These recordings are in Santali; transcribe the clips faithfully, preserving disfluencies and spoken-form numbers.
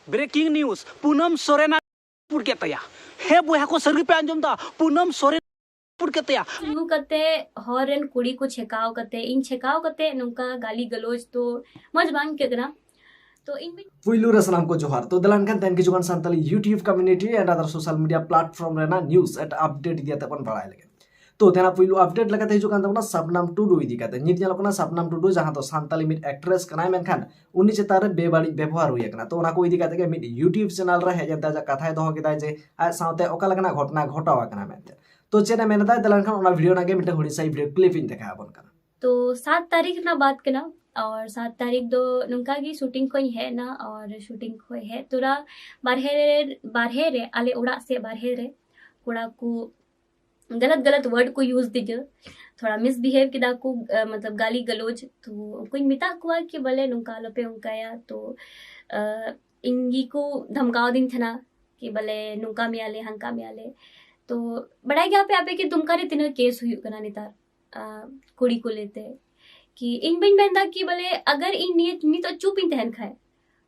Breaking news, ᱯᱩᱱᱟᱢ ᱥᱚᱨᱮᱱ ᱨᱟᱹᱯᱩᱫ ᱠᱮᱫ ᱛᱟᱭᱟ᱾ ᱦᱮᱸ ᱵᱚᱭᱦᱟ ᱠᱚ, ᱥᱟᱹᱨᱤ ᱯᱮ ᱟᱸᱡᱚᱢ ᱫᱟ, ᱯᱩᱱᱟᱢ ᱥᱚᱨᱮᱱ ᱨᱟᱹᱯᱩᱫ ᱠᱮᱫ ᱛᱟᱭᱟ᱾ ᱧᱩ ᱠᱟᱛᱮ ᱦᱚᱨ ᱨᱮᱱ ᱠᱩᱲᱤ ᱠᱚ ᱪᱷᱮᱠᱟᱣ ᱠᱟᱛᱮ, ᱤᱧ ᱪᱷᱮᱠᱟᱣ ᱠᱟᱛᱮ ᱱᱚᱝᱠᱟ ᱜᱟᱞᱤ ᱜᱟᱞᱚᱪ ᱫᱚ ᱢᱚᱡᱽ ᱵᱟᱝ ᱟᱹᱭᱠᱟᱹᱜ ᱠᱟᱱᱟ᱾ ᱛᱚ ᱤᱧ ᱵᱟᱹᱧ ᱯᱩᱭᱞᱩ ᱨᱮ ᱥᱟᱱᱟᱢ ᱠᱚ ᱡᱚᱦᱟᱨ᱾ ᱛᱚ ᱫᱮᱞᱟᱱ ᱠᱷᱟᱱ ᱛᱮᱦᱮᱧ ᱠᱤᱪᱷᱩ ᱜᱟᱱ Santali YouTube community and other social media platform ᱨᱮᱱᱟᱜ news at update ᱤᱫᱤ ᱠᱟᱛᱮ ᱵᱚᱱ ᱵᱟᱲᱟᱭ ᱞᱮᱜᱮ᱾ ᱛᱚ ᱛᱮᱦᱮᱧᱟᱜ ᱯᱩᱭᱞᱩ update ᱞᱮᱠᱟᱛᱮ ᱦᱤᱡᱩᱜ ᱠᱟᱱ ᱛᱟᱵᱚᱱᱟ ᱥᱟᱵᱱᱟᱢ ᱴᱩᱰᱩ ᱤᱫᱤ ᱠᱟᱛᱮ᱾ ᱱᱤᱛ ᱧᱮᱞᱚᱜ ᱠᱟᱱᱟ ᱥᱟᱵᱱᱟᱢ ᱴᱩᱰᱩ ᱡᱟᱦᱟᱸ ᱫᱚ ᱥᱟᱱᱛᱟᱞᱤ ᱢᱤᱫ actress ᱠᱟᱱᱟᱭ, ᱢᱮᱱᱠᱷᱟᱱ ᱩᱱᱤ ᱪᱮᱛᱟᱱ ᱨᱮ ᱵᱮᱵᱟᱹᱲᱤᱡ ᱵᱮᱵᱚᱦᱟᱨ ᱦᱩᱭ ᱟᱠᱟᱱᱟ᱾ ᱛᱚ ᱚᱱᱟ ᱠᱚ ᱤᱫᱤ ᱠᱟᱛᱮ ᱜᱮ ᱢᱤᱫ YouTube channel ᱨᱮ ᱦᱮᱡ ᱮᱱᱛᱮ ᱟᱡᱟᱜ ᱠᱟᱛᱷᱟᱭ ᱫᱚᱦᱚ ᱠᱮᱫᱟᱭ ᱡᱮ ᱟᱡ ᱥᱟᱶᱛᱮ ᱚᱠᱟ ᱞᱮᱠᱟᱱᱟᱜ ᱜᱷᱚᱴᱚᱱᱟ ᱜᱷᱚᱴᱟᱣ ᱟᱠᱟᱱᱟ ᱢᱮᱱᱛᱮ᱾ ᱛᱚ ᱪᱮᱫ ᱮ ᱢᱮᱱ ᱮᱫᱟᱭ, ᱫᱮᱞᱟᱱ ᱠᱷᱟᱱ ᱚᱱᱟ video ᱨᱮᱱᱟᱜ ᱜᱮ ᱢᱤᱫᱴᱮᱱ ᱦᱩᱰᱤᱧ ᱥᱟᱺᱦᱤᱡ video clip ᱤᱧ ᱫᱮᱠᱷᱟᱣ ᱟᱵᱚᱱ ᱠᱟᱱᱟ᱾ ᱛᱚ ᱥᱟᱛ ᱛᱟᱹᱨᱤᱠᱷ ᱨᱮᱱᱟᱜ ᱵᱟᱛ ᱠᱟᱱᱟ᱾ ᱟᱨ ᱥᱟᱛ ᱛᱟᱹᱨᱤᱠᱷ ᱫᱚ ᱱᱚᱝᱠᱟ ᱜᱮ shooting ᱠᱷᱚᱱ ᱤᱧ ᱦᱮᱡ ᱮᱱᱟ᱾ ᱟᱨ shooting ᱠᱷᱚᱱ ᱦᱮᱡ ᱛᱚᱨᱟ ᱵᱟᱨᱦᱮ ᱨᱮ, ᱵᱟᱨᱦᱮ ᱨᱮ, ᱟᱞᱮ ᱚᱲᱟᱜ ᱥᱮᱫ ᱵᱟᱨᱦᱮ ᱨᱮ ᱠᱚᱲᱟ ᱠᱚ ᱜᱟᱞᱟᱛ ᱜᱟᱞᱟᱛ word ᱠᱚ use ᱫᱤᱧᱟ, ᱛᱷᱚᱲᱟ misbehave ᱠᱮᱫᱟ ᱠᱚ, ᱟ, ᱢᱚᱛᱞᱚᱵ ᱜᱟᱞᱤ ᱜᱟᱞᱚᱪ᱾ ᱛᱚ ᱩᱱᱠᱩᱧ ᱢᱮᱛᱟ ᱠᱚᱣᱟ ᱠᱤ ᱵᱚᱞᱮ ᱱᱚᱝᱠᱟ ᱟᱞᱚᱯᱮ ᱚᱱᱠᱟᱭᱟ᱾ ᱛᱚ ᱟ, ᱤᱧ ᱜᱮᱠᱚ ᱫᱷᱟᱢᱠᱟᱣ ᱫᱤᱧ ᱛᱟᱦᱮᱱᱟ ᱠᱤ ᱵᱚᱞᱮ ᱱᱚᱝᱠᱟ ᱢᱮᱭᱟᱞᱮ, ᱦᱟᱱᱠᱟ ᱢᱮᱭᱟᱞᱮ᱾ ᱛᱚ ᱵᱟᱲᱟᱭ ᱜᱮᱭᱟᱯᱮ ᱟᱯᱮ ᱠᱤ ᱫᱩᱢᱠᱟ ᱨᱮ ᱛᱤᱱᱟᱹᱜ case ᱦᱩᱭᱩᱜ ᱠᱟᱱᱟ ᱱᱮᱛᱟᱨ, ᱟ, ᱠᱩᱲᱤ ᱠᱚ ᱞᱟᱹᱭᱛᱮ ᱠᱤ ᱤᱧ ᱵᱟᱹᱧ ᱢᱮᱱᱫᱟ ᱠᱤ ᱵᱚᱞᱮ ᱟᱜᱟᱨ ᱤᱧ ᱱᱤᱭᱟᱹ ᱱᱤᱛᱚᱜ ᱪᱩᱯ ᱤᱧ ᱛᱟᱦᱮᱱ ᱠᱷᱟᱡ,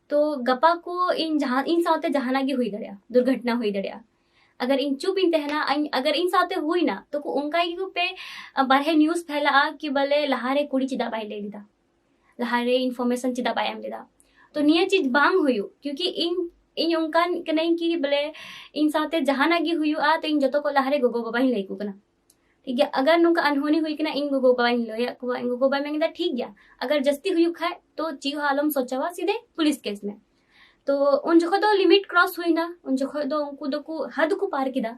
ᱛᱚ ᱜᱟᱯᱟ ᱠᱚ ᱤᱧ ᱡᱟᱦᱟᱸ, ᱤᱧ ᱥᱟᱶᱛᱮ ᱡᱟᱦᱟᱱᱟᱜ ᱜᱮ ᱦᱩᱭ ᱫᱟᱲᱮᱭᱟᱜᱼᱟ, ᱫᱩᱨᱜᱷᱚᱴᱚᱱᱟ ᱦᱩᱭ ᱫᱟᱲᱮᱭᱟᱜᱼᱟ᱾ ᱟᱜᱟᱨ ᱤᱧ ᱪᱩᱯ ᱤᱧ ᱛᱟᱦᱮᱱᱟ, ᱤᱧ, ᱟᱜᱟᱨ ᱤᱧ ᱥᱟᱶᱛᱮ ᱦᱩᱭᱱᱟ, ᱛᱚ ᱠᱚ ᱚᱱᱠᱟ ᱜᱮᱠᱚ ᱯᱮ, ᱟ, ᱵᱟᱨᱦᱮ news ᱯᱷᱮᱞᱟᱜᱼᱟ ᱠᱤ ᱵᱚᱞᱮ ᱞᱟᱦᱟᱨᱮ ᱠᱩᱲᱤ ᱪᱮᱫᱟᱜ ᱵᱟᱭ ᱞᱟᱹᱭ ᱞᱮᱫᱟ, ᱞᱟᱦᱟᱨᱮ information ᱪᱮᱫᱟᱜ ᱵᱟᱭ ᱮᱢ ᱞᱮᱫᱟ᱾ ᱛᱚ ᱱᱤᱭᱟᱹ ᱪᱤᱡᱽ ᱵᱟᱝ ᱦᱩᱭᱩᱜ, ᱠᱤᱭᱩᱠᱤ ᱤᱧ, ᱤᱧ ᱚᱱᱠᱟᱱ ᱠᱟᱹᱱᱟᱹᱧ ᱠᱤ ᱵᱚᱞᱮ ᱤᱧ ᱥᱟᱶᱛᱮ ᱡᱟᱦᱟᱱᱟᱜ ᱜᱮ ᱦᱩᱭᱩᱜᱼᱟ, ᱛᱚ ᱤᱧ ᱡᱚᱛᱚ ᱠᱷᱚᱱ ᱞᱟᱦᱟᱨᱮ ᱜᱚᱜᱚ ᱵᱟᱵᱟᱧ ᱞᱟᱹᱭ ᱟᱠᱚ ᱠᱟᱱᱟ᱾ ᱴᱷᱤᱠ ᱜᱮᱭᱟ, ᱟᱜᱟᱨ ᱱᱚᱝᱠᱟ ᱟᱱᱦᱚᱱᱤ ᱦᱩᱭ ᱠᱟᱱᱟ, ᱤᱧ ᱜᱚᱜᱚ ᱵᱟᱵᱟᱧ ᱞᱟᱹᱭᱟᱫ ᱠᱚᱣᱟ, ᱤᱧ ᱜᱚᱜᱚ ᱵᱟᱵᱟᱭ ᱢᱮᱱ ᱠᱮᱫᱟ, ᱴᱷᱤᱠ ᱜᱮᱭᱟ, ᱟᱜᱟᱨ ᱡᱟᱹᱥᱛᱤ ᱦᱩᱭᱩᱜ ᱠᱷᱟᱡ ᱛᱚ ᱪᱮᱫ ᱦᱚᱸ ᱟᱞᱚᱢ ᱥᱚᱪᱟᱣᱟ, ᱥᱤᱫᱷᱮ ᱯᱩᱞᱤᱥ ᱠᱮᱥ ᱢᱮ᱾ ᱛᱚ ᱩᱱ ᱡᱚᱠᱷᱚᱡ ᱫᱚ limit cross ᱦᱩᱭᱱᱟ, ᱩᱱ ᱡᱚᱠᱷᱚᱡ ᱫᱚ ᱩᱱᱠᱩ ᱫᱚᱠᱚ ᱦᱟᱫ ᱠᱚ ᱯᱟᱨ ᱠᱮᱫᱟ᱾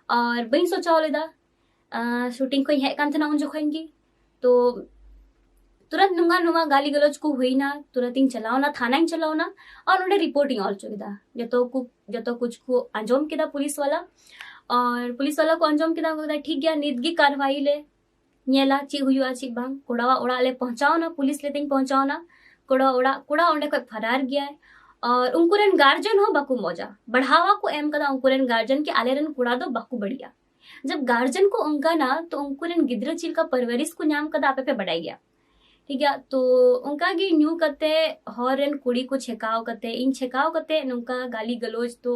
ᱟᱨ ᱵᱟᱹᱧ ᱥᱚᱪᱟᱣ ᱞᱮᱫᱟ᱾ ᱟᱨ shooting ᱠᱷᱚᱱ ᱤᱧ ᱦᱮᱡ ᱠᱟᱱ ᱛᱟᱦᱮᱱᱟ ᱩᱱ ᱡᱚᱠᱷᱚᱱ ᱜᱮ᱾ ᱛᱚ ᱛᱩᱨᱟᱹᱛ ᱱᱚᱝᱠᱟ ᱱᱚᱣᱟ ᱜᱟᱞᱤ ᱜᱟᱞᱚᱪ ᱠᱚ ᱦᱩᱭᱱᱟ, ᱛᱩᱨᱟᱹᱛ ᱤᱧ ᱪᱟᱞᱟᱣᱱᱟ, ᱛᱷᱟᱱᱟᱧ ᱪᱟᱞᱟᱣᱱᱟ ᱟᱨ ᱚᱸᱰᱮ report ᱤᱧ ᱚᱞ ᱦᱚᱪᱚ ᱠᱮᱫᱟ᱾ ᱡᱚᱛᱚ ᱠᱚ, ᱡᱚᱛᱚ ᱠᱩᱪ ᱠᱚ ᱟᱸᱡᱚᱢ ᱠᱮᱫᱟ ᱯᱩᱞᱤᱥ ᱣᱟᱞᱟ᱾ ᱟᱨ ᱯᱩᱞᱤᱥ ᱣᱟᱞᱟ ᱠᱚ ᱟᱸᱡᱚᱢ ᱠᱮᱫᱟ, ᱩᱱᱠᱩ ᱠᱚ ᱢᱮᱱᱫᱟ, ᱴᱷᱤᱠ ᱜᱮᱭᱟ, ᱱᱤᱛ ᱜᱮ ᱠᱟᱨᱣᱟᱭ ᱞᱮ ᱧᱮᱞᱟ ᱪᱮᱫ ᱦᱩᱭᱩᱜᱼᱟ ᱪᱮᱫ ᱵᱟᱝ᱾ ᱠᱚᱲᱟᱣᱟᱜ ᱚᱲᱟᱜ ᱞᱮ ᱯᱳᱸᱪᱷᱟᱣᱱᱟ, ᱯᱩᱞᱤᱥ ᱞᱮ ᱛᱮᱧ ᱯᱳᱸᱪᱷᱟᱣᱱᱟ ᱠᱚᱲᱟ ᱚᱲᱟᱜ᱾ ᱠᱚᱲᱟ ᱚᱸᱰᱮ ᱠᱷᱚᱡ ᱯᱷᱟᱨᱟᱨ ᱜᱮᱭᱟᱭ᱾ ᱟᱨ ᱩᱱᱠᱩ ᱨᱮᱱ guardian ᱦᱚᱸ ᱵᱟᱠᱚ ᱢᱚᱡᱟ, ᱵᱟᱲᱦᱟᱣᱟ ᱠᱚ ᱮᱢ ᱠᱟᱫᱟ ᱩᱱᱠᱩ ᱨᱮᱱ guardian ᱠᱤ ᱟᱞᱮ ᱨᱮᱱ ᱠᱚᱲᱟ ᱫᱚ ᱵᱟᱠᱚ ᱵᱟᱹᱲᱤᱡᱼᱟ᱾ ᱡᱟᱵ guardian ᱠᱚ ᱚᱱᱠᱟᱱᱟ ᱛᱚ ᱩᱱᱠᱩ ᱨᱮᱱ ᱜᱤᱫᱽᱨᱟᱹ ᱪᱮᱫ ᱞᱮᱠᱟ ᱯᱟᱨᱣᱟᱨᱤᱥ ᱠᱚ ᱧᱟᱢ ᱠᱟᱫᱟ ᱟᱯᱮ ᱯᱮ ᱵᱟᱰᱟᱭ ᱜᱮᱭᱟ᱾ ᱴᱷᱤᱠ ᱜᱮᱭᱟ᱾ ᱛᱚ ᱚᱱᱠᱟ ᱜᱮ ᱧᱩ ᱠᱟᱛᱮ ᱦᱚᱲ ᱨᱮᱱ ᱠᱩᱲᱤ ᱠᱚ ᱪᱷᱮᱠᱟᱣ ᱠᱟᱛᱮ, ᱤᱧ ᱪᱷᱮᱠᱟᱣ ᱠᱟᱛᱮ ᱱᱚᱝᱠᱟ ᱜᱟᱹᱞᱤ ᱜᱟᱞᱚᱪ ᱛᱚ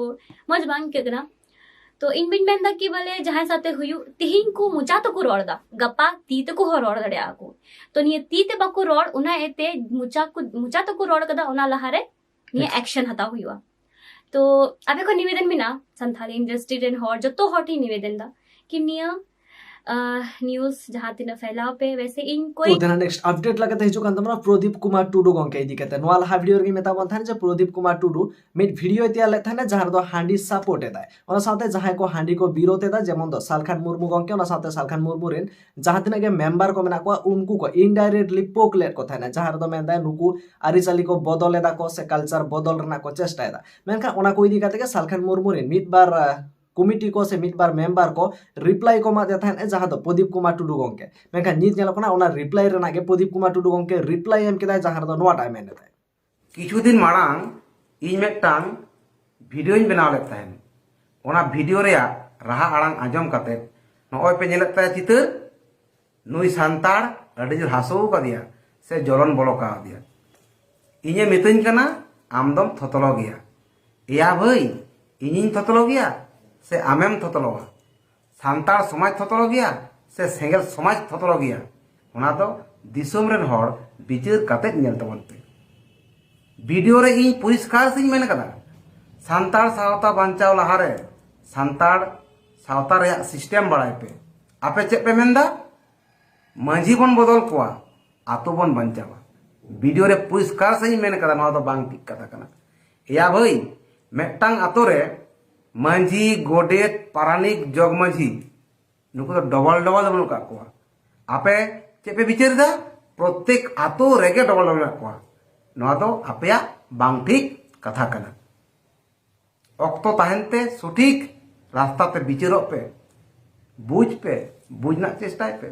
ᱢᱚᱡᱽ ᱵᱟᱝ ᱟᱹᱭᱠᱟᱹᱜ ᱠᱟᱱᱟ᱾ ᱛᱚ ᱤᱧ ᱵᱟᱹᱧ ᱢᱮᱱᱫᱟ ᱠᱤ ᱵᱚᱞᱮ ᱡᱟᱦᱟᱸᱭ ᱥᱟᱛᱮ ᱦᱩᱭᱩᱜ, ᱛᱤᱦᱤᱧ ᱠᱚ ᱢᱚᱪᱟ ᱛᱮᱠᱚ ᱨᱚᱲ ᱮᱫᱟ, ᱜᱟᱯᱟ ᱛᱤ ᱛᱮᱠᱚ ᱦᱚᱸ ᱨᱚᱲ ᱫᱟᱲᱮᱭᱟᱜᱼᱟ ᱠᱚ᱾ ᱛᱚ ᱱᱤᱭᱟᱹ ᱛᱤ ᱛᱮ ᱵᱟᱠᱚ ᱨᱚᱲ, ᱚᱱᱟ ᱤᱭᱟᱹᱛᱮ ᱢᱚᱪᱟ ᱠᱚ, ᱢᱚᱪᱟ ᱛᱮᱠᱚ ᱨᱚᱲ ᱠᱟᱫᱟ, ᱚᱱᱟ ᱞᱟᱦᱟᱨᱮ ᱱᱤᱭᱟᱹ ᱮᱠᱥᱮᱱ ᱦᱟᱛᱟᱣ ᱦᱩᱭᱩᱜᱼᱟ᱾ ᱛᱚ ᱟᱯᱮ ᱠᱷᱚᱱ ᱱᱤᱵᱮᱫᱚᱱ ᱢᱮᱱᱟᱜᱼᱟ, ᱥᱟᱱᱛᱟᱲᱤ ᱤᱱᱰᱟᱥᱴᱨᱤ ᱨᱮᱱ ᱦᱚᱲ, ᱡᱚᱛᱚ ᱦᱚᱲ ᱴᱷᱮᱱ ᱱᱤᱵᱮᱫᱚᱱ ᱫᱟ ᱠᱤ ᱱᱤᱭᱟᱹ ᱱᱤᱭᱩᱡᱽ ᱡᱟᱦᱟᱸ ᱛᱤᱱᱟᱹᱜ ᱯᱷᱮᱞᱟᱣ ᱯᱮ, ᱣᱮᱥᱮ ᱤᱧ ᱠᱚᱭ ᱛᱚ ᱛᱮᱱᱟᱜ ᱱᱮᱠᱥᱴ ᱟᱯᱰᱮᱴ ᱞᱮᱠᱟᱛᱮ ᱦᱤᱡᱩᱜ ᱠᱟᱱ ᱛᱟᱵᱚᱱᱟ ᱯᱨᱚᱫᱤᱯ ᱠᱩᱢᱟᱨ ᱴᱩᱰᱩ ᱜᱚᱝᱠᱮ ᱤᱫᱤ ᱠᱟᱛᱮ᱾ ᱱᱚᱣᱟ ᱞᱟᱦᱟ ᱵᱷᱤᱰᱤᱭᱳ ᱨᱮᱜᱮ ᱢᱮᱛᱟ ᱵᱚᱱ ᱛᱟᱦᱮᱱ ᱡᱮ ᱯᱨᱚᱫᱤᱯ ᱠᱩᱢᱟᱨ ᱴᱩᱰᱩ ᱢᱤᱫ ᱵᱷᱤᱰᱤᱭᱳᱭ ᱛᱮᱭᱟᱨ ᱞᱮᱫ ᱛᱟᱦᱮᱱᱟ, ᱡᱟᱦᱟᱸ ᱨᱮᱫᱚ ᱦᱟᱺᱰᱤ ᱥᱟᱯᱳᱨᱴ ᱮᱫᱟᱭ᱾ ᱚᱱᱟ ᱥᱟᱶᱛᱮ ᱡᱟᱦᱟᱸᱭ ᱠᱚ ᱦᱟᱺᱰᱤ ᱠᱚ ᱵᱤᱨᱳᱫ ᱮᱫᱟ, ᱡᱮᱢᱚᱱ ᱫᱚ ᱥᱟᱞᱠᱷᱟᱱ ᱢᱩᱨᱢᱩ ᱜᱚᱝᱠᱮ, ᱚᱱᱟ ᱥᱟᱶᱛᱮ ᱥᱟᱞᱠᱷᱟᱱ ᱢᱩᱨᱢᱩ ᱨᱮᱱ ᱡᱟᱦᱟᱸ ᱛᱤᱱᱟᱹᱜ ᱜᱮ ᱢᱮᱢᱵᱟᱨ ᱠᱚ ᱢᱮᱱᱟᱜ ᱠᱚᱣᱟ, ᱩᱱᱠᱩ ᱠᱚ ᱤᱱᱰᱟᱭᱨᱮᱠᱴᱞᱤ ᱯᱳᱠ ᱞᱮᱫ ᱠᱚ ᱛᱟᱦᱮᱱᱟ, ᱡᱟᱦᱟᱸ ᱨᱮᱫᱚ ᱢᱮᱱᱫᱟᱭ ᱱᱩᱠᱩ ᱟᱹᱨᱤᱪᱟᱹᱞᱤ ᱠᱚ ᱵᱚᱫᱚᱞ ᱮᱫᱟ ᱠᱚ ᱥᱮ ᱠᱟᱞᱪᱟᱨ ᱵᱚᱫᱚᱞ ᱨᱮᱱᱟᱜ ᱠᱚ ᱪᱮᱥᱴᱟᱭᱮᱫᱟ᱾ ᱢᱮᱱᱠᱷᱟᱱ ᱚᱱᱟ ᱠᱚ ᱤᱫᱤ ᱠᱟᱛᱮ ᱜᱮ ᱥᱟᱞᱠᱷᱟᱱ ᱢᱩᱨᱢᱩ ᱨᱮᱱ ᱢᱤᱫ ᱵᱟᱨ ᱠᱚᱢᱤᱴᱤ ᱠᱚ ᱥᱮ ᱢᱤᱫ ᱵᱟᱨ ᱢᱮᱢᱵᱟᱨ ᱠᱚ ᱨᱤᱯᱞᱟᱭ ᱠᱚ ᱮᱢᱟᱫᱮ ᱛᱟᱦᱮᱸᱫ, ᱡᱟᱦᱟᱸ ᱫᱚ ᱯᱨᱚᱫᱤᱯ ᱠᱩᱢᱟᱨ ᱴᱩᱰᱩ ᱜᱚᱝᱠᱮ᱾ ᱢᱮᱱᱠᱷᱟᱱ ᱱᱤᱛ ᱧᱮᱞᱚᱜ ᱠᱟᱱᱟ ᱚᱱᱟ ᱨᱤᱯᱞᱟᱭ ᱨᱮᱱᱟᱜ ᱜᱮ ᱯᱨᱚᱫᱤᱯ ᱠᱩᱢᱟᱨ ᱴᱩᱰᱩ ᱜᱚᱝᱠᱮ ᱨᱤᱯᱞᱟᱭ ᱮᱢ ᱠᱮᱫᱟᱭ, ᱡᱟᱦᱟᱸ ᱨᱮᱫᱚ ᱱᱚᱣᱟᱴᱟᱜ ᱢᱮᱱ ᱮᱫᱟᱭ᱾ ᱠᱤᱪᱷᱩ ᱫᱤᱱ ᱢᱟᱲᱟᱝ ᱤᱧ ᱢᱤᱫᱴᱟᱝ ᱵᱷᱤᱰᱤᱭᱳᱧ ᱵᱮᱱᱟᱣ ᱞᱮᱫ ᱛᱟᱦᱮᱸᱫ᱾ ᱚᱱᱟ ᱵᱷᱤᱰᱤᱭᱳ ᱨᱮᱭᱟᱜ ᱨᱟᱦᱟ ᱟᱲᱟᱝ ᱟᱸᱡᱚᱢ ᱠᱟᱛᱮ ᱱᱚᱜᱼᱚᱭ ᱯᱮ ᱧᱮᱞᱮᱫ ᱛᱟᱭᱟ ᱪᱤᱛᱟᱹᱨ, ᱱᱩᱭ ᱥᱟᱱᱛᱟᱲ ᱟᱹᱰᱤ ᱡᱳᱨ ᱦᱟᱹᱥᱩ ᱟᱠᱟᱫᱮᱭᱟ ᱥᱮ ᱡᱚᱞᱚᱱ ᱵᱚᱞᱚ ᱠᱟᱣᱫᱮᱭᱟ᱾ ᱤᱧᱮ ᱢᱤᱛᱟᱹᱧ ᱠᱟᱱᱟ, "ᱟᱢ ᱫᱚᱢ ᱛᱷᱚᱛᱞᱚ ᱜᱮᱭᱟ᱾" ᱮᱭᱟ ᱵᱷᱟᱹᱭ, ᱤᱧᱤᱧ ᱛᱷᱚᱛᱞᱚ ᱜᱮᱭᱟ ᱥᱮ ᱟᱢᱮᱢ ᱛᱷᱚᱛᱞᱚᱣᱟ? ᱥᱟᱱᱛᱟᱲ ᱥᱚᱢᱟᱡᱽ ᱛᱷᱚᱛᱞᱚ ᱜᱮᱭᱟ ᱥᱮ ᱥᱮᱸᱜᱮᱞ ᱥᱚᱢᱟᱡᱽ ᱛᱷᱚᱛᱞᱚ ᱜᱮᱭᱟ? ᱚᱱᱟ ᱫᱚ ᱫᱤᱥᱚᱢ ᱨᱮᱱ ᱦᱚᱲ ᱵᱤᱪᱟᱹᱨ ᱠᱟᱛᱮ ᱧᱮᱞ ᱛᱟᱵᱚᱱ ᱯᱮ᱾ ᱵᱷᱤᱰᱤᱭᱳ ᱨᱮ ᱤᱧ ᱯᱚᱨᱤᱥᱠᱟᱨ ᱥᱮᱧ ᱢᱮᱱ ᱠᱟᱫᱟ, ᱥᱟᱱᱛᱟᱲ ᱥᱟᱶᱛᱟ ᱵᱟᱧᱪᱟᱣ ᱞᱟᱦᱟᱨᱮ ᱥᱟᱱᱛᱟᱲ ᱥᱟᱶᱛᱟ ᱨᱮᱭᱟᱜ ᱥᱤᱥᱴᱮᱢ ᱵᱟᱲᱟᱭ ᱯᱮ᱾ ᱟᱯᱮ ᱪᱮᱫ ᱯᱮ ᱢᱮᱱᱫᱟ? ᱢᱟᱹᱡᱷᱤ ᱵᱚᱱ ᱵᱚᱫᱚᱞ ᱠᱚᱣᱟ, ᱟᱛᱳ ᱵᱚᱱ ᱵᱟᱧᱪᱟᱣᱟ᱾ ᱵᱷᱤᱰᱤᱭᱳ ᱨᱮ ᱯᱚᱨᱤᱥᱠᱟᱨ ᱥᱮᱧ ᱢᱮᱱ ᱠᱟᱫᱟ, ᱱᱚᱣᱟ ᱫᱚ ᱵᱟᱝ ᱴᱷᱤᱠ ᱠᱟᱛᱷᱟ ᱠᱟᱱᱟ᱾ ᱮᱭᱟ ᱵᱷᱟᱹᱭ, ᱢᱤᱫᱴᱟᱝ ᱟᱛᱳ ᱨᱮ ᱢᱟᱹᱡᱷᱤ, ᱜᱚᱰᱮᱛ, ᱯᱟᱨᱟᱱᱤᱠ, ᱡᱚᱜᱽ ᱢᱟᱹᱡᱷᱤ, ᱱᱩᱠᱩ ᱫᱚ ᱰᱚᱵᱚᱞ ᱰᱚᱵᱚᱞ ᱫᱚ ᱵᱟᱹᱱᱩᱜ ᱠᱟᱜ ᱠᱚᱣᱟ᱾ ᱟᱯᱮ ᱪᱮᱫ ᱯᱮ ᱵᱤᱪᱟᱹᱨ ᱮᱫᱟ? ᱯᱨᱚᱛᱮᱠ ᱟᱛᱳ ᱨᱮᱜᱮ ᱰᱚᱵᱚᱞ ᱰᱚᱵᱚᱞ ᱢᱮᱱᱟᱜ ᱠᱚᱣᱟ᱾ ᱱᱚᱣᱟ ᱫᱚ ᱟᱯᱮᱭᱟᱜ ᱵᱟᱝ ᱴᱷᱤᱠ ᱠᱟᱛᱷᱟ ᱠᱟᱱᱟ᱾ ᱚᱠᱛᱚ ᱛᱟᱦᱮᱱ ᱛᱮ ᱥᱚᱴᱷᱤᱠ ᱨᱟᱥᱛᱟ ᱛᱮ ᱵᱤᱪᱟᱹᱨᱚᱜ ᱯᱮ, ᱵᱩᱡᱽ ᱯᱮ, ᱵᱩᱡᱽ ᱨᱮᱱᱟᱜ ᱪᱮᱥᱴᱟᱭ ᱯᱮ᱾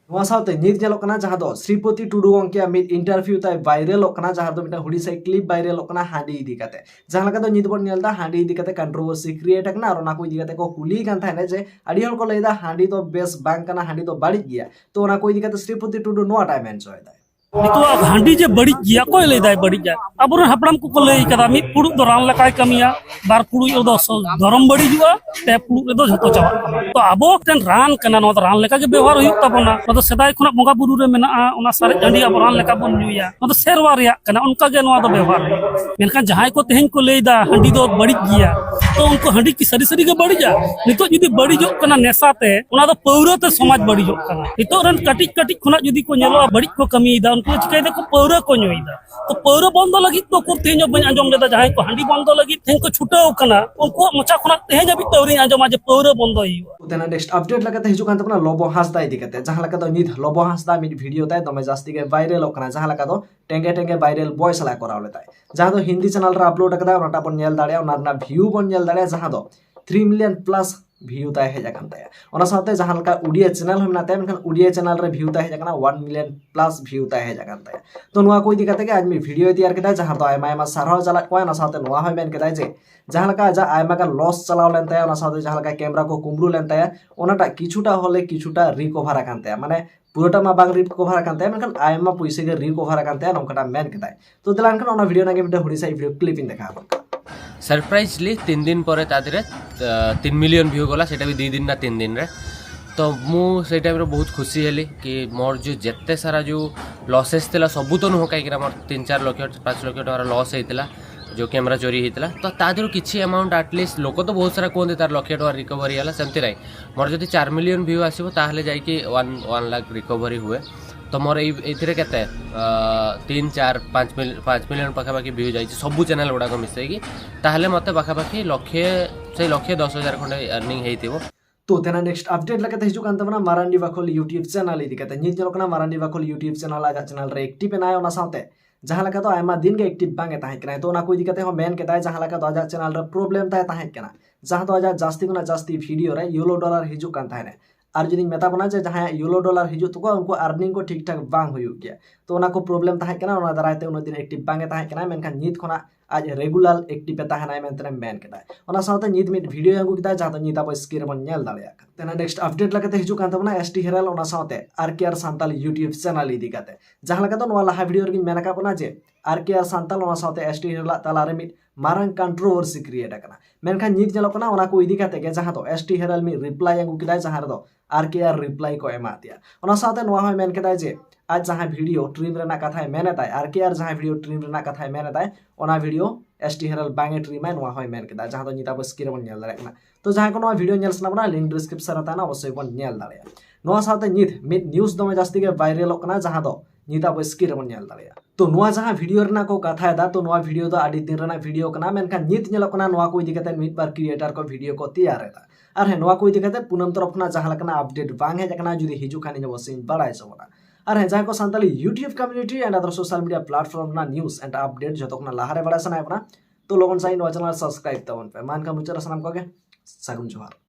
ᱱᱚᱣᱟ ᱥᱟᱶᱛᱮ ᱱᱤᱛ ᱧᱮᱞᱚᱜ ᱠᱟᱱᱟ ᱡᱟᱦᱟᱸ ᱫᱚ ᱥᱨᱤᱯᱚᱛᱤ ᱴᱩᱰᱩ ᱜᱚᱝᱠᱮᱭᱟᱜ ᱢᱤᱫ ᱤᱱᱴᱟᱨᱵᱷᱤᱭᱩ ᱛᱟᱭ ᱵᱷᱟᱭᱨᱟᱞᱚᱜ ᱠᱟᱱᱟ, ᱡᱟᱦᱟᱸ ᱫᱚ ᱢᱤᱫᱴᱟᱝ ᱦᱩᱰᱤᱧ ᱥᱟᱺᱦᱤᱡ ᱠᱞᱤᱯ ᱵᱷᱟᱭᱨᱟᱞᱚᱜ ᱠᱟᱱᱟ ᱦᱟᱺᱰᱤ ᱤᱫᱤ ᱠᱟᱛᱮ᱾ ᱡᱟᱦᱟᱸ ᱞᱮᱠᱟ ᱫᱚ ᱱᱤᱛ ᱵᱚᱱ ᱧᱮᱞ ᱮᱫᱟ, ᱦᱟᱺᱰᱤ ᱤᱫᱤ ᱠᱟᱛᱮ ᱠᱚᱱᱴᱨᱳᱵᱷᱟᱨᱥᱤ ᱠᱨᱤᱭᱮᱴ ᱟᱠᱟᱱᱟ ᱟᱨ ᱚᱱᱟ ᱠᱚ ᱤᱫᱤ ᱠᱟᱛᱮ ᱠᱚ ᱠᱩᱞᱤᱭᱮ ᱠᱟᱱ ᱛᱟᱦᱮᱸᱫ ᱡᱮ ᱟᱹᱰᱤ ᱦᱚᱲ ᱠᱚ ᱞᱟᱹᱭ ᱮᱫᱟ ᱦᱟᱺᱰᱤ ᱫᱚ ᱵᱮᱥ ᱵᱟᱝ ᱠᱟᱱᱟ, ᱦᱟᱺᱰᱤ ᱫᱚ ᱵᱟᱹᱲᱤᱡ ᱜᱮᱭᱟ᱾ ᱛᱚ ᱚᱱᱟ ᱠᱚ ᱤᱫᱤ ᱠᱟᱛᱮ ᱥᱨᱤᱯᱚᱛᱤ ᱴᱩᱰᱩ ᱱᱚᱣᱟᱴᱟᱜ ᱢᱮᱱ ᱦᱚᱪᱚᱭᱮᱫᱟᱭ᱾ ᱱᱤᱛᱚᱜ ᱦᱟᱺᱰᱤ ᱡᱮ ᱵᱟᱹᱲᱤᱡ ᱜᱮᱭᱟ, ᱚᱠᱚᱭ ᱞᱟᱹᱭ ᱫᱟᱭ ᱵᱟᱹᱲᱤᱡ ᱜᱮᱭᱟ? ᱟᱵᱚᱨᱮᱱ ᱦᱟᱯᱲᱟᱢ ᱠᱚᱠᱚ ᱞᱟᱹᱭ ᱠᱟᱫᱟ, ᱢᱤᱫ ᱯᱷᱩᱲᱩᱜ ᱫᱚ ᱨᱟᱱ ᱞᱮᱠᱟᱭ ᱠᱟᱹᱢᱤᱭᱟ, ᱵᱟᱨ ᱯᱷᱩᱲᱩᱜ ᱨᱮᱫᱚ ᱥᱚ- ᱫᱷᱚᱨᱚᱢ ᱵᱟᱹᱲᱤᱡᱚᱜᱼᱟ, ᱯᱮ ᱯᱷᱩᱲᱩᱜ ᱨᱮᱫᱚ ᱡᱷᱚᱛᱚ ᱪᱟᱵᱟᱜ ᱠᱟᱱᱟ᱾ ᱛᱚ ᱟᱵᱚ ᱴᱷᱮᱱ ᱨᱟᱱ ᱠᱟᱱᱟ, ᱱᱚᱣᱟ ᱫᱚ ᱨᱟᱱ ᱞᱮᱠᱟ ᱜᱮ ᱵᱮᱵᱚᱦᱟᱨ ᱦᱩᱭᱩᱜ ᱛᱟᱵᱚᱱᱟ᱾ ᱱᱚᱣᱟ ᱫᱚ ᱥᱮᱫᱟᱭ ᱠᱷᱚᱱᱟᱜ ᱵᱚᱸᱜᱟ ᱵᱩᱨᱩ ᱨᱮ ᱢᱮᱱᱟᱜᱼᱟ, ᱚᱱᱟ ᱥᱟᱨᱮᱡ ᱦᱟᱺᱰᱤ ᱟᱵᱚ ᱨᱟᱱ ᱞᱮᱠᱟ ᱵᱚᱱ ᱧᱩᱭᱟ, ᱱᱚᱣᱟ ᱫᱚ ᱥᱮᱨᱣᱟ ᱨᱮᱭᱟᱜ ᱠᱟᱱᱟ, ᱚᱱᱠᱟ ᱜᱮ ᱱᱚᱣᱟ ᱫᱚ ᱵᱮᱵᱚᱦᱟᱨ ᱦᱩᱭᱩᱜᱼᱟ᱾ ᱢᱮᱱᱠᱷᱟᱱ ᱡᱟᱦᱟᱸᱭ ᱠᱚ ᱛᱮᱦᱮᱧ ᱠᱚ ᱞᱟᱹᱭ ᱫᱟ ᱦᱟᱺᱰᱤ ᱫᱚ ᱵᱟᱹᱲᱤᱡ ᱜᱮᱭᱟ, ᱛᱚ ᱩᱱᱠᱩ ᱦᱟᱺᱰᱤ ᱠᱤ ᱥᱟᱹᱨᱤ ᱥᱟᱹᱨᱤ ᱜᱮ ᱵᱟᱹᱲᱤᱡᱟ? ᱱᱤᱛᱚᱜ ᱡᱩᱫᱤ ᱵᱟᱹᱲᱤᱡᱚᱜ ᱠᱟᱱᱟ ᱱᱮᱥᱟ ᱛᱮ, ᱚᱱᱟ ᱫᱚ ᱯᱟᱹᱣᱨᱟᱹ ᱛᱮ ᱥᱚᱢᱟᱡᱽ ᱵᱟᱹᱲᱤᱡᱚᱜ ᱠᱟᱱᱟ᱾ ᱱᱤᱛᱚᱜ ᱨᱮᱱ ᱠᱟᱹᱴᱤᱡ ᱠᱟᱹᱴᱤᱡ ᱠᱷᱚᱱᱟᱜ ᱡᱩᱫᱤ ᱠᱚ ᱧᱮᱞᱚᱜᱼᱟ ᱵᱟᱹᱲᱤᱡ ᱠᱚ ᱠᱟᱹᱢᱤᱭᱮᱫᱟ, ᱩᱱᱠᱩ ᱫᱚ ᱪᱤᱠᱟᱹᱭ ᱫᱟᱠᱚ? ᱯᱟᱹᱣᱨᱟᱹ ᱠᱚ ᱧᱩᱭᱮᱫᱟ᱾ ᱛᱚ ᱯᱟᱹᱣᱨᱟᱹ ᱵᱚᱱᱫᱚ ᱞᱟᱹᱜᱤᱫ ᱫᱚ ᱩᱠᱩᱨ ᱛᱮᱦᱮᱧ ᱦᱚᱸ ᱵᱟᱹᱧ ᱟᱸᱡᱚᱢ ᱞᱮᱫᱟ ᱡᱟᱦᱟᱸᱭ ᱠᱚ ᱦᱟᱺᱰᱤ ᱵᱚᱱᱫᱚ ᱞᱟᱹᱜᱤᱫ ᱛᱮᱦᱮᱧ ᱠᱚ ᱪᱷᱩᱴᱟᱹᱣ ᱠᱟᱱᱟ, ᱩᱱᱠᱩᱣᱟᱜ ᱢᱚᱪᱟ ᱠᱷᱚᱱᱟᱜ ᱛᱮᱦᱮᱧ ᱦᱟᱹᱵᱤᱡ ᱛᱮ ᱟᱹᱣᱨᱤᱧ ᱟᱸᱡᱚᱢᱟ ᱡᱮ ᱯᱟᱹᱣᱨᱟᱹ ᱵᱚᱱᱫᱚᱭ ᱦᱩᱭᱩᱜᱼᱟ᱾ ᱛᱮᱱᱟᱜ next update ᱞᱮᱠᱟᱛᱮ ᱦᱤᱡᱩᱜ ᱠᱟᱱ ᱛᱟᱵᱚᱱᱟ ᱞᱚᱵᱚ ᱦᱟᱸᱥᱫᱟ ᱤᱫᱤ ᱠᱟᱛᱮ, ᱡᱟᱦᱟᱸ ᱞᱮᱠᱟ ᱫᱚ ᱱᱤᱛ ᱞᱚᱵᱚ ᱦᱟᱸᱥᱫᱟ ᱢᱤᱫ video ᱛᱟᱭ ᱫᱚᱢᱮ ᱡᱟᱹᱥᱛᱤ ᱜᱮ viralᱚᱜ ᱠᱟᱱᱟ, ᱡᱟᱦᱟᱸ ᱞᱮᱠᱟ ᱫᱚ ᱴᱮᱝᱜᱮ ᱴᱮᱝᱜᱮ ᱵᱟᱭᱨᱮᱞ ᱵᱚᱭ ᱥᱟᱞᱟᱜ ᱠᱚᱨᱟᱣ ᱞᱮᱫᱟᱭ, ᱡᱟᱦᱟᱸ ᱫᱚ ᱦᱤᱱᱫᱤ channel ᱨᱮ upload ᱟᱠᱟᱫᱟ, ᱚᱱᱟᱴᱟᱜ ᱵᱚᱱ ᱧᱮᱞ ᱫᱟᱲᱮᱭᱟᱜᱼᱟ, ᱚᱱᱟ ᱨᱮᱱᱟᱜ view ᱵᱚᱱ ᱧᱮᱞ ᱫᱟᱲᱮᱭᱟᱜᱼᱟ, ᱡᱟᱦᱟᱸ ᱫᱚ three million plus view ᱛᱟᱭ ᱦᱮᱡ ᱟᱠᱟᱱ ᱛᱟᱭᱟ᱾ ᱚᱱᱟ ᱥᱟᱶᱛᱮ ᱡᱟᱦᱟᱸ ᱞᱮᱠᱟ ᱩᱰᱤᱭᱟ channel ᱦᱚᱸ ᱢᱮᱱᱟᱜ ᱛᱟᱭᱟ, ᱢᱮᱱᱠᱷᱟᱱ ᱩᱰᱤᱭᱟ channel ᱨᱮ view ᱛᱟᱭ ᱦᱮᱡ ᱟᱠᱟᱱᱟ one million plus view ᱛᱟᱭ ᱦᱮᱡ ᱟᱠᱟᱱ ᱛᱟᱭᱟ᱾ ᱛᱚ ᱱᱚᱣᱟ ᱠᱚ ᱤᱫᱤ ᱠᱟᱛᱮ ᱜᱮ ᱟᱡ ᱢᱤᱫ video ᱭ ᱛᱮᱭᱟᱨ ᱠᱮᱫᱟ, ᱡᱟᱦᱟᱸ ᱫᱚ ᱟᱭᱢᱟ ᱟᱭᱢᱟ ᱥᱟᱨᱦᱟᱣ ᱪᱟᱞᱟᱜ ᱠᱚᱣᱟ᱾ ᱚᱱᱟ ᱥᱟᱶᱛᱮ ᱱᱚᱣᱟ ᱦᱚᱸᱭ ᱢᱮᱱ ᱠᱮᱫᱟᱭ ᱡᱮ ᱡᱟᱦᱟᱸ ᱞᱮᱠᱟ ᱟᱡᱟᱜ ᱟᱭᱢᱟ ᱜᱟᱱ loss ᱪᱟᱞᱟᱣ ᱞᱮᱱ ᱛᱟᱭᱟ, ᱚᱱᱟ ᱥᱟᱶᱛᱮ ᱡᱟᱦᱟᱸ ᱞᱮᱠᱟ camera ᱠᱚ ᱠᱩᱢᱵᱽᱲᱩ ᱞᱮᱱ ᱛᱟᱭᱟ, ᱚᱱᱟᱴᱟᱜ ᱠᱤᱪᱷᱩᱴᱟ ᱦᱚᱞᱮ ᱠᱤᱪᱷᱩᱴᱟ recover ᱟᱠᱟᱱ ᱛᱟᱭᱟ, ᱢᱟᱱᱮ ᱯᱩᱨᱟᱹᱴᱟ ᱢᱟ ᱵᱟᱝ recover ᱟᱠᱟᱱ ᱛᱟᱭᱟ, ᱢᱮᱱᱠᱷᱟᱱ ᱟᱭᱢᱟ ᱯᱩᱭᱥᱟᱹ ᱜᱮ recover ᱟᱠᱟᱱ ᱛᱟᱭᱟ, ᱱᱚᱝᱠᱟᱴᱟᱜ ᱢᱮᱱ ᱠᱮᱫᱟᱭ᱾ ᱛᱚ ᱫᱮᱞᱟ ᱮᱱᱠᱷᱟᱱ ᱚᱱᱟ video ᱨᱮᱱᱟᱜ ᱜᱮ ᱢᱤᱫᱴᱮᱱ ᱦᱩᱰᱤᱧ ᱥᱟᱺᱦᱤᱡ video clip ᱤᱧ ᱫᱮᱠᱷᱟᱣ ᱟᱵᱚᱱ ᱠᱟᱱᱟ᱾ Surprisingly ତିନି ଦିନ ପରେ ତା ଦେହରେ ତିନି ମିଲିୟନ ଭ୍ୟୁ ଗଲା, ସେଇଟା ବି ଦୁଇ ଦିନ ନା ତିନି ଦିନରେ। ତ ମୁଁ ସେଇ ଟାଇମ୍ରେ ବହୁତ ଖୁସି ହେଲି କି ମୋର ଯେଉଁ ଯେତେ ସାରା ଯେଉଁ ଲସେସ୍ ଥିଲା, ସବୁ ତ ନୁହଁ, କାହିଁକିନା ମୋର ତିନି ଚାରି ଲକ୍ଷ ପାଞ୍ଚ ଲକ୍ଷ ଟଙ୍କାର ଲସ୍ ହେଇଥିଲା, ଯେଉଁ କ୍ୟାମେରା ଚୋରି ହେଇଥିଲା। ତ ତା ଦେହରୁ କିଛି ଆମାଉଣ୍ଟ ଆଟଲିଷ୍ଟ, ଲୋକ ତ ବହୁତ ସାରା କୁହନ୍ତି ତାର ଲକ୍ଷେ ଟଙ୍କା ରିକଭରି ହେଲା, ସେମିତି ନାହିଁ। ମୋର ଯଦି ଚାରି ମିଲିୟନ ଭ୍ୟୁ ଆସିବ, ତାହେଲେ ଯାଇକି ୱାନ୍ ୱାନ୍ ଲାଖ ରିକଭରି ହୁଏ। ତ ମୋର ଏଇ ଏଇଥିରେ କେତେ, ତିନି ଚାରି ପାଞ୍ଚ ମିଲି ପାଞ୍ଚ ମିଲିୟନ ପାଖାପାଖି ଭ୍ୟୁ ଯାଇଛି ସବୁ ଚ୍ୟାନେଲ୍ ଗୁଡ଼ାକ ମିଶେଇକି। ତାହେଲେ ମୋତେ ପାଖାପାଖି ଲକ୍ଷେ, ସେଇ ଲକ୍ଷେ ଦଶ ହଜାର ଖଣ୍ଡେ ଅର୍ଣ୍ଣିଂ ହେଇଥିବ। ᱛᱚ ᱛᱮᱱᱟᱜ next update ᱞᱮᱠᱟᱛᱮ ᱦᱤᱡᱩᱜ ᱠᱟᱱ ᱛᱟᱵᱚᱱᱟ ᱢᱟᱨᱟᱱᱰᱤ ᱵᱟᱠᱷᱳᱞ YouTube channel ᱤᱫᱤ ᱠᱟᱛᱮ᱾ ᱧᱮᱞ ᱧᱮᱞᱚᱜ ᱠᱟᱱᱟ ᱢᱟᱨᱟᱱᱰᱤ ᱵᱟᱠᱷᱳᱞ YouTube channel ᱟᱡᱟᱜ channel ᱨᱮ active ᱮᱱᱟᱭ, ᱚᱱᱟ ᱥᱟᱶᱛᱮ ᱡᱟᱦᱟᱸ ᱞᱮᱠᱟ ᱫᱚ ᱟᱭᱢᱟ ᱫᱤᱱ ᱜᱮ active ᱵᱟᱝ ᱮ ᱛᱟᱦᱮᱸ ᱠᱟᱱᱟ᱾ ᱛᱚ ᱚᱱᱟ ᱠᱚ ᱤᱫᱤ ᱠᱟᱛᱮ ᱦᱚᱸ ᱢᱮᱱ ᱠᱮᱫᱟᱭ, ᱡᱟᱦᱟᱸ ᱞᱮᱠᱟ ᱫᱚ ᱟᱡᱟᱜ channel ᱨᱮ problem ᱛᱟᱭ ᱛᱟᱦᱮᱸ ᱠᱟᱱᱟ, ᱡᱟᱦᱟᱸ ᱫᱚ ᱟᱡᱟᱜ ᱡᱟᱹᱥᱛᱤ ᱠᱷᱚᱱᱟᱜ ᱡᱟᱹᱥᱛᱤ video ᱨᱮ yellow dollar ᱦᱤᱡᱩᱜ ᱠᱟᱱ ᱛᱟᱦᱮᱸᱱᱟ᱾ ᱟᱨ ᱡᱩᱫᱤᱧ ᱢᱮᱛᱟ ᱵᱚᱱᱟ ᱡᱮ ᱡᱟᱦᱟᱸᱭᱟᱜ yellow dollar ᱦᱤᱡᱩᱜ ᱛᱟᱠᱚᱣᱟ, ᱩᱱᱠᱩ earning ᱠᱚ ᱴᱷᱤᱠ ᱴᱷᱟᱠ ᱵᱟᱝ ᱦᱩᱭᱩᱜ ᱜᱮᱭᱟ᱾ ᱛᱚ ᱚᱱᱟ ᱠᱚ problem ᱛᱟᱦᱮᱸ ᱠᱟᱱᱟ, ᱚᱱᱟ ᱫᱟᱨᱟᱭ ᱛᱮ ᱩᱱᱟᱹᱜ ᱫᱤᱱ active ᱵᱟᱝ ᱮ ᱛᱟᱦᱮᱸ ᱠᱟᱱᱟ, ᱢᱮᱱᱠᱷᱟᱱ ᱱᱤᱛ ᱠᱷᱚᱱᱟᱜ ᱟᱡ regular active ᱮ ᱛᱟᱦᱮᱱᱟᱭ ᱢᱮᱱᱛᱮ ᱢᱮᱱ ᱠᱮᱫᱟᱭ᱾ ᱚᱱᱟ ᱥᱟᱶᱛᱮ ᱱᱤᱛ ᱢᱤᱫ video ᱟᱹᱜᱩ ᱠᱮᱫᱟ, ᱡᱟᱦᱟᱸ ᱫᱚ ᱱᱤᱛ ᱟᱵᱚ screen ᱨᱮᱵᱚᱱ ᱧᱮᱞ ᱫᱟᱲᱮᱭᱟᱜ ᱠᱟᱱᱟ᱾ ᱛᱮᱱᱟ next update ᱞᱮᱠᱟᱛᱮ ᱦᱤᱡᱩᱜ ᱠᱟᱱ ᱛᱟᱵᱚᱱᱟ S T Herald, ᱚᱱᱟ ᱥᱟᱶᱛᱮ R K R Santal YouTube channel ᱤᱫᱤ ᱠᱟᱛᱮ᱾ ᱡᱟᱦᱟᱸ ᱞᱮᱠᱟ ᱫᱚ ᱱᱚᱣᱟ ᱞᱟᱦᱟ video ᱨᱮᱜᱤᱧ ᱢᱮᱱ ᱟᱠᱟᱫ ᱵᱚᱱᱟ ᱡᱮ R K R ᱥᱟᱱᱛᱟᱞ, ᱚᱱᱟ ᱥᱟᱶᱛᱮ S T Herald ᱟᱜ ᱛᱟᱞᱟᱨᱮ ᱢᱤᱫ ᱢᱟᱨᱟᱝ controversy create ᱟᱠᱟᱱᱟ, ᱢᱮᱱᱠᱷᱟᱱ ᱱᱤᱛ ᱧᱮᱞᱚᱜ ᱠᱟᱱᱟ ᱚᱱᱟ ᱠᱚ ᱤᱫᱤ ᱠᱟᱛᱮ ᱜᱮ, ᱡᱟᱦᱟᱸ ᱫᱚ S T Herald ᱢᱤᱫ reply ᱟᱹᱜᱩ ᱠᱮᱫᱟᱭ, ᱡᱟᱦᱟᱸ ᱨᱮᱫᱚ R K R reply ᱠᱚ ᱮᱢᱟᱫ ᱫᱮᱭᱟ᱾ ᱚᱱᱟ ᱥᱟᱶᱛᱮ ᱱᱚᱣᱟ ᱦᱚᱸᱭ ᱢᱮᱱ ᱠᱮᱫᱟᱭ ᱡᱮ ᱟᱡ ᱡᱟᱦᱟᱸ video trim ᱨᱮᱱᱟᱜ ᱠᱟᱛᱷᱟᱭ ᱢᱮᱱ ᱮᱫᱟᱭ, R K R ᱡᱟᱦᱟᱸ video trim ᱨᱮᱱᱟᱜ ᱠᱟᱛᱷᱟᱭ ᱢᱮᱱ ᱮᱫᱟᱭ, ᱚᱱᱟ video S T Herald ᱵᱟᱝ ᱮ ᱴᱨᱤᱢᱟᱭ, ᱱᱚᱣᱟ ᱦᱚᱸᱭ ᱢᱮᱱ ᱠᱮᱫᱟ, ᱡᱟᱦᱟᱸ ᱫᱚ ᱱᱤᱛ ᱟᱵᱚ screen ᱨᱮᱵᱚᱱ ᱧᱮᱞ ᱫᱟᱲᱮᱭᱟᱜ ᱠᱟᱱᱟ᱾ ᱛᱚ ᱡᱟᱦᱟᱸᱭ ᱠᱚ ᱱᱚᱣᱟ video ᱧᱮᱞ ᱥᱟᱱᱟ ᱵᱚᱱᱟ, link description ᱨᱮ ᱛᱟᱦᱮᱱᱟ, ᱚᱵᱚᱥᱥᱳᱭ ᱵᱚᱱ ᱧᱮᱞ ᱫᱟᱲᱮᱭᱟᱜᱼᱟ᱾ ᱱᱚᱣᱟ ᱥᱟᱶᱛᱮ ᱱᱤᱛ ᱢᱤᱫ news ᱫᱚᱢᱮ ᱡᱟᱹᱥᱛᱤ ᱜᱮ viralᱚᱜ ᱠᱟᱱᱟ, ᱡᱟᱦᱟᱸ ᱫᱚ ᱱᱤᱛ ᱟᱵᱚ screen ᱨᱮᱵᱚᱱ ᱧᱮᱞ ᱫᱟᱲᱮᱭᱟᱜᱼᱟ᱾ ᱛᱚ ᱱᱚᱣᱟ ᱡᱟᱦᱟᱸ video ᱨᱮᱱᱟᱜ ᱠᱚ ᱠᱟᱛᱷᱟᱭᱮᱫᱟ, ᱛᱚ ᱱᱚᱣᱟ video ᱫᱚ ᱟᱹᱰᱤ ᱫᱤᱱ ᱨᱮᱱᱟᱜ video ᱠᱟᱱᱟ, ᱢᱮᱱᱠᱷᱟᱱ ᱱᱤᱛ ᱧᱮᱞᱚᱜ ᱠᱟᱱᱟ ᱱᱚᱣᱟ ᱠᱚ ᱤᱫᱤ ᱠᱟᱛᱮ ᱢᱤᱫ ᱵᱟᱨ creator ᱠᱚ video ᱠᱚ ᱛᱮᱭᱟᱨ ᱮᱫᱟ᱾ ᱟᱨ ᱦᱮᱸ, ᱱᱚᱣᱟ ᱠᱚ ᱤᱫᱤ ᱠᱟᱛᱮ ᱯᱩᱱᱟᱹᱢ ᱛᱚᱨᱚᱯ ᱠᱷᱚᱱᱟᱜ ᱡᱟᱦᱟᱸ ᱞᱮᱠᱟᱱᱟᱜ update ᱵᱟᱝ ᱦᱮᱡ ᱟᱠᱟᱱᱟ, ᱡᱩᱫᱤ ᱦᱤᱡᱩᱜ ᱠᱷᱟᱱ ᱤᱧ ᱚᱵᱚᱥᱥᱳᱭ ᱤᱧ ᱵᱟᱲᱟᱭ ᱦᱚᱪᱚ ᱵᱚᱱᱟ᱾ ᱟᱨ ᱦᱮᱸ, ᱡᱟᱦᱟᱸᱭ ᱠᱚ Santali YouTube community and other social media platform ᱨᱮᱱᱟᱜ news and update ᱡᱚᱛᱚ ᱠᱷᱚᱱᱟᱜ ᱞᱟᱦᱟᱨᱮ ᱵᱟᱲᱟᱭ ᱥᱟᱱᱟᱭᱮᱫ ᱵᱚᱱᱟ, ᱛᱚ ᱞᱚᱜᱚᱱ ᱥᱟᱺᱦᱤᱡ ᱱᱚᱣᱟ channel subscribe ᱛᱟᱵᱚᱱ ᱯᱮ᱾ ᱢᱟ ᱮᱱᱠᱷᱟᱱ ᱢᱩᱪᱟᱹᱫ ᱨᱮ ᱥᱟᱱᱟᱢ ᱠᱚᱜᱮ ᱥᱟᱹᱜᱩᱱ ᱡᱚᱦᱟᱨ᱾